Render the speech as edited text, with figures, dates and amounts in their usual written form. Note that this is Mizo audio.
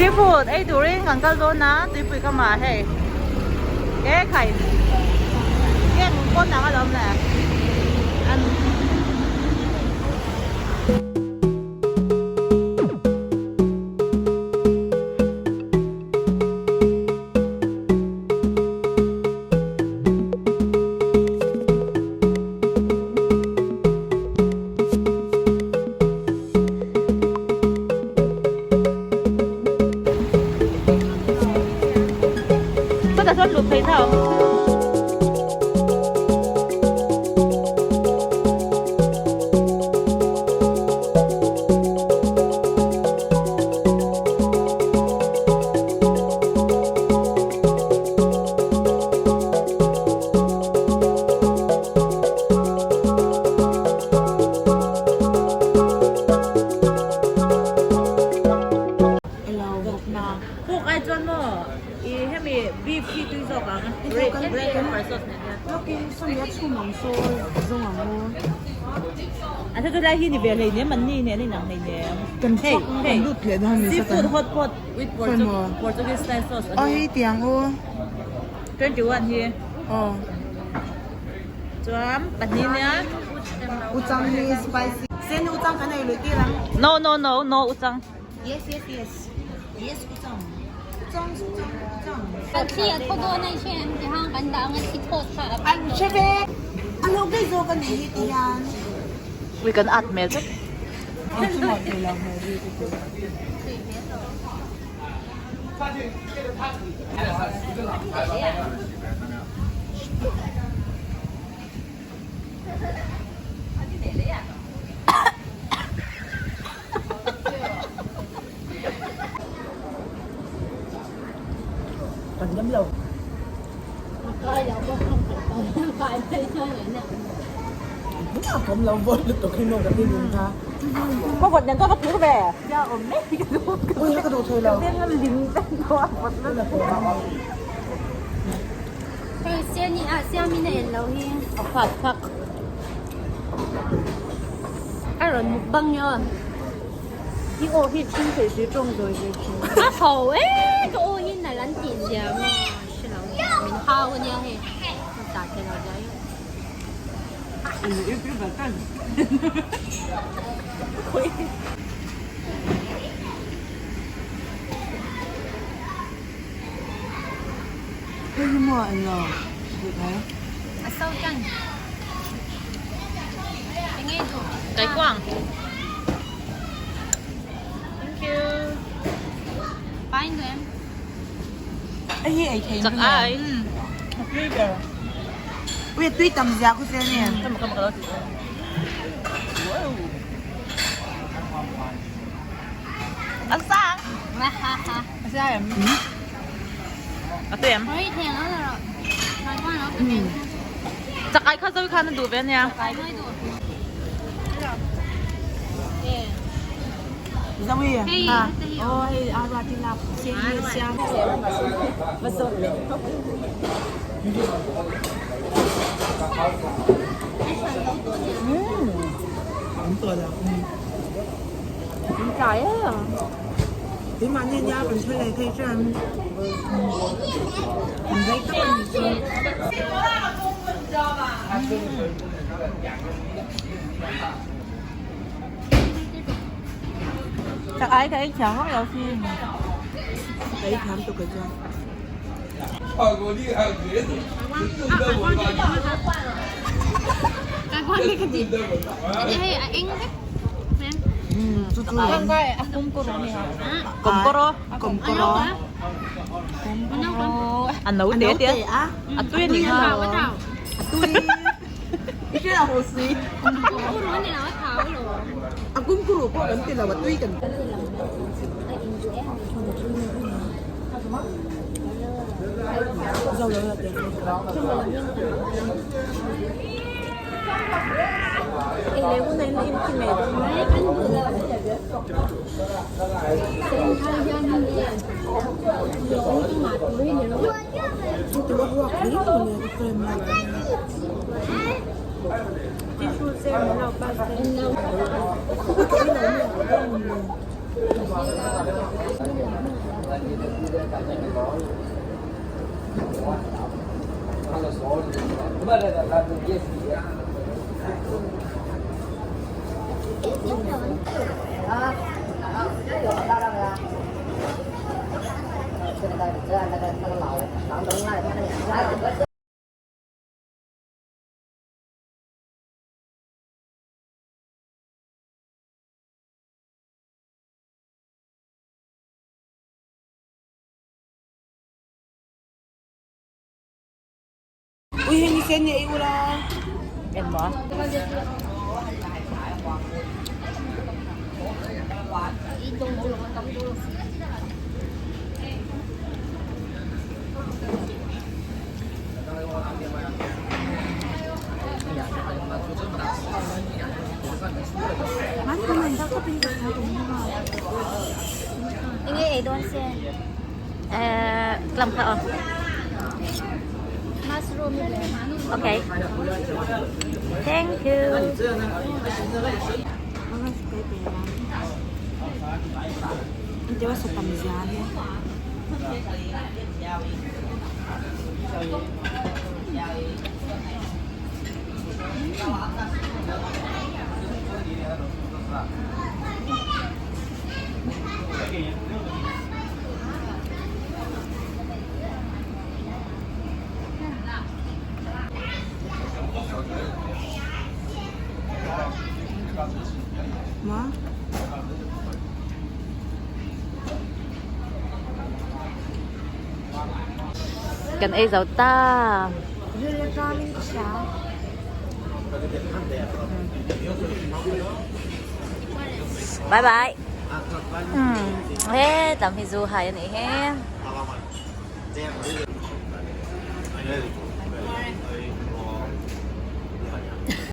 Seafood ei turin kan kal dawn a, tuipui kamah hei e khai keng pawn ang alawm le an. Chutah chuan luh phei na a awm. Puk ai chuan maw i hemi beef hi tui zawk ang red pepper sauce nen hian. Lawkin sawmi a chhum ang saw zawng ang aw. A hre chu lai hi ni ve hleinem an ni nen a inang hleinem. Kan chhuak ang kan lut leh dawn ni Seafood hot pot with Portuguese style sauce. Aw hei tiang aw. 21 hi. Aw. Chuan pahnih nia. Uchang hi spicy. Sen uchang kan ei luih tir ang. No no no no uchang. Yes yes yes. Yes uchang. Uchang uchang uchang. Kan thli a thaw dawn a i hre em ti hang kan dah ang a thli thawt kha a An hre ve. A lo daih zawk a nih hi ti hian. Ui kan at hmel vek. An chungah thei lo hmel bik a ti. Kan dam lo. Ka vawt nen ka va phur ve. Ui ka duh thei lo. Hei siani ah siamin a en lo hi. A khat phak. A rawn mukbang nge aw. I aw hi chhung thei si tawng zawi ve thin. A ho e ka aw hi nalh an tih zia maw hre lo min hau ania hei ka tah thei lo zia hi. Hei hi maw eng lo duh thei. A so tan. Enge duh? Kaikuang. Thank you. Pain duh em? Hei hi ei thei Chak ai. A tui ber. Ui a tui tam zia khu che nia. Ka maka maka lo ti. Wow. A sang. Ha ha ha. A sang em? A tui em? Oi thei lo lo. Kaikuang lo ka thei. Chak ai kha zawi khan a duh ve ania. Kai mai duh. Zawi. Hei Ah. hei. Oh hei a ra ti lak siam hi siam. An tawh lo. An tlai em. Keimahni nia kan hre leh thei ṭan. An rei tak a nih chu. Chak ai ka ei thiam vak lo sin. Ka ei thiam tuk a chuan. Hei a eng vek. Chu chu Komkoro. Komkoro. A no te te. A tui a ni kha. A tui. I hre lo ho si. A kumkuru pawh kan ti lo a tui kan ti. Zo lo la te. Ei leh hun a in in khi mai dawn a. Chu ti ruak hle mai le ka frame lai te hian. Tissue sen lo pass te. Ka ei lo nge ka ei lo. Ui hei ni sen ni ei ula. Engmaw? Enge ei dawn se? Eh, lam kha aw. Mushroom. Okay. Thank you. Kan ei zo ta. Bye bye. He tam hi zu hai ani he.